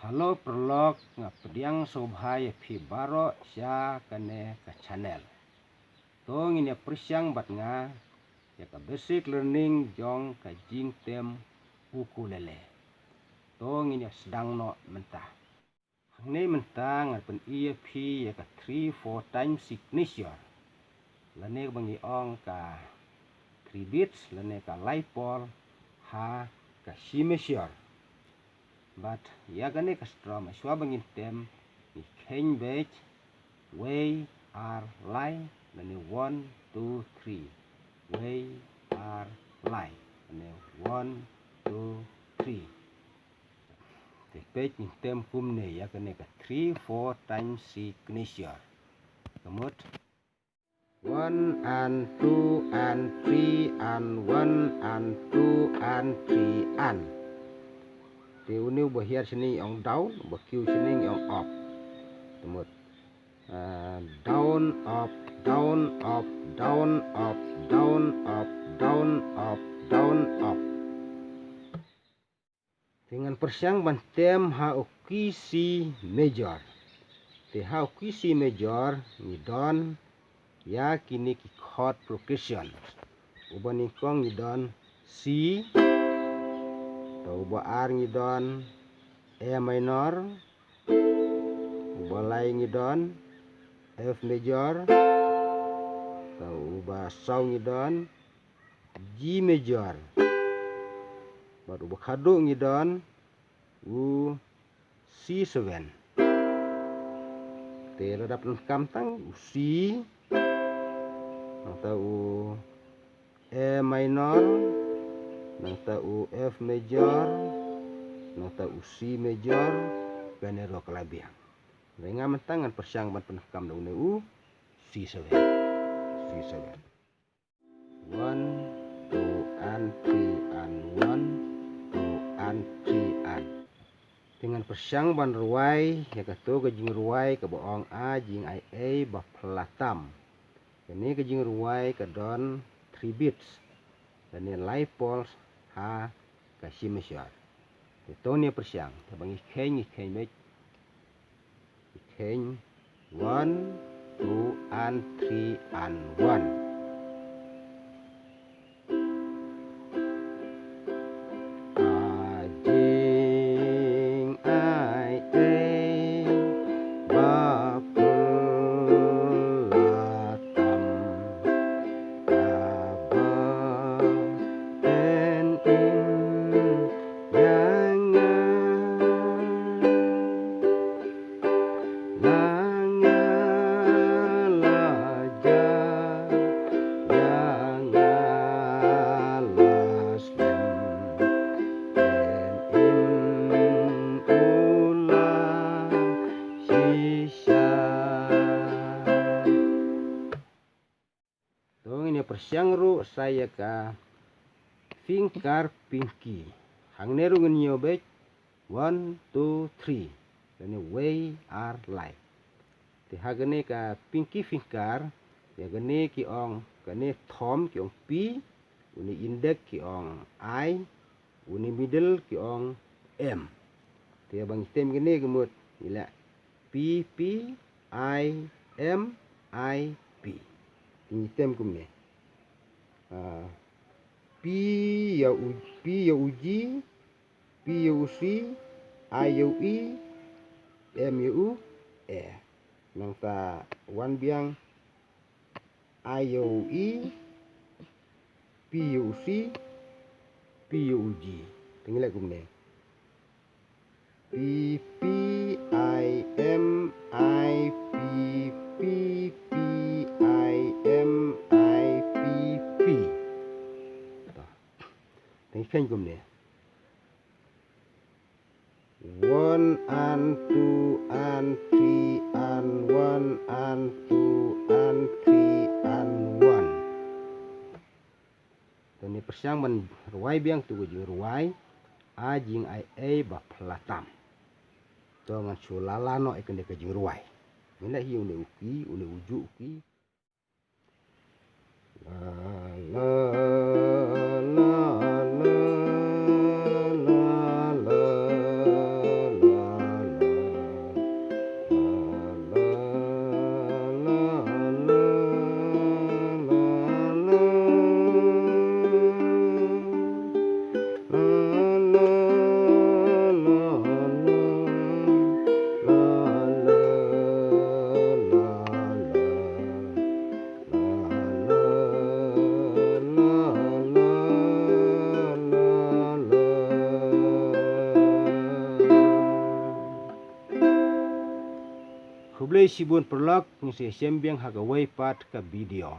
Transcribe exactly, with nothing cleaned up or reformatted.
Hello paralok, nga pdiang sngewbha ïa phi baroh sha kane ka channel. To ngin ïa pyrshang bad nga ïa ka basic learning jong ka jingtem ukulele. To ngin ïa sdang noh mynta. Hangne mynta ngan pyni ïa phi ïa ka three four time signature, lane ba ngi ong ka three beats lane ka laipor ha ka C major. Bad ïa kane ka strum, shuwa ba ngin tem, ngi kheiñ beit, wei, ar, lai, lane one, two, three. Wei, ar, lai, lane one, two, three. Te peit ngin tem kumne ïa kane ka three four time signature. Ka mut, one and two and three and one and two and three and. Te une uba hiar shane ong down, uba kiew shane ong up. Te mut, ah, down, up, down, up, down, up, down, up, down, up, down, up. Te ngan pyrshang ban tem ha u key C major. Te ha u key C major ngi don ïa kine ki chord progression. Uba nyngkong ngi don C, to uba ar ngi don A minor, uba lai ngi don F major, to uba saw ngi don G major. Bad uba khadduh ngi don u C seven. Te lada pyndonkam tang u C, nangta u A minor, nangta u F major, nangta u C major, kane ruh ka la biang. Te nga mynta ngan pyrshang ban pyndonkam da une u C seven. C seven. One, two, and three, and one, two, and three, and. Te ngan pyrshang ban rwai ïa kato ka jingrwai kaba ong A jingai ei ba phlatam. Kane ka jingrwai ka don three beats. Kane lai pulse ha ka C major. Te to ngi pyrshang, te ba ngi kheiñ, ngi kheiñ beit. Kheiñ, one, two, and three, and one. A jingai ei ba phlatam, kaba ten im ïa nga. La nga la ja, ïa nga la slem, ten im u la shisha. To ngin ïa pyrshang ruh sa ïa ka finger pinky. Hangne ruh ngin ïoh beit one, two, three. Kane wei, ar, lai. Te ha kane ka pinky finger, ïa kane ki ong, kane thumb ki ong P, une index ki ong I, une middle ki ong M. Te ba ngi tem kane ka mut ngi leh P P I M I P. Te ngi tem kumne. Ah, P ïa u, P ïa u G, P ïa u C, I ïa u E, M ïa u A. Nangta wan biang I ïa u E, P ïa u C, P ïa u G. Te ngi leh kumne. P P I M I P, P P I M I P P. To. Te ngi kheiñ kumne. One and two and three and one and two and three and one. To ngi pyrshang ban rwai biang tu ka jingrwai A jingai ei ba phlatam. To ngan shu lala noh ïa kane ka jingrwai. Ngi leh hi une u key, une u juh u key. La, la, la, la, la, la, la, la. Khublei shibun paralok, ngin sa ïashem biang ha kawei pat ka video.